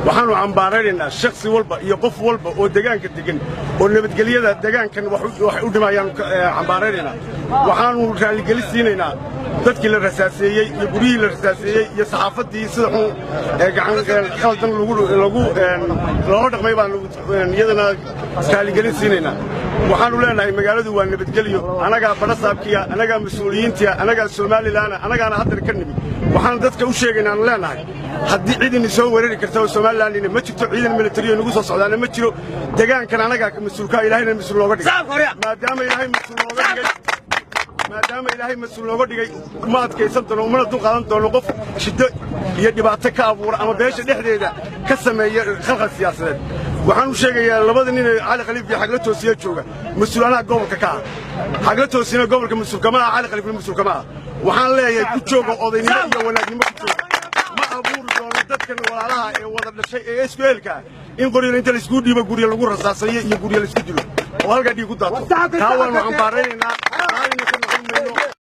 Waxaannu cambaaraynaynaa shakhsi walba iyo qof walba oo degaanka degan oo nabadgelyada degaankan wax u dhimayaannu cambaaraynaynaa. Waxaannu raalligeli siinaynaa dadkii la rasaaseeyey iyo guryihii la rasaaseeyey iyo saxaafaddii sida xun ee gacan khaldan lagu loola dhaqmay baannu iyadana raalligelin siinaynaa. Waxaannu leenahay magaaladu waa nabadgelyo. Annagaa badhasaabkiya, annagaa mas-uuliyiintiya, annagaa Somalilaana, annagaana haddana ka nimid. Waxaan dadka u sheegaynaa aanu leenahay, haddii ciidani soo weerari karta oo Somalilandina ma jirto, ciidan militariyo nagu soo socdaana ma jiro. Degaankan annagaa mas-uulkaa, Ilaahayna mas-uul nooga dhigay. Maadaama Ilaahay mas-uul nooga dhigay, uma adkaysan doono, umana dul qaadan doono qof shiddo iyo dhibaato ka abuura ama beesha dhexdeeda ka sameeya khalkhal siyaasadeed. Waxaan u sheegayaa labada nin ee Cali Khaliif iyo Xagla Toosiya jooga, mas-uul anaha gobolka ka ah. Xagla Toosiyana gobolka mas-uul kama ah, Cali Khaliifna mas-uul kama ah. Waxaan leeyahay, ku jooga odaynimo iyo wanaagnimo ku jooga. Ma abuuri doono dadkan walaalaha ee wada dhashay ee isku eelka ah in qoryo inta laiskugu dhiibo guryo lagu rasaasayo iyo guryo laisku dilo oo halkaa dhiig ku daato. Taa waannu cambaaraynaynaa, raallina ka noqon mayno.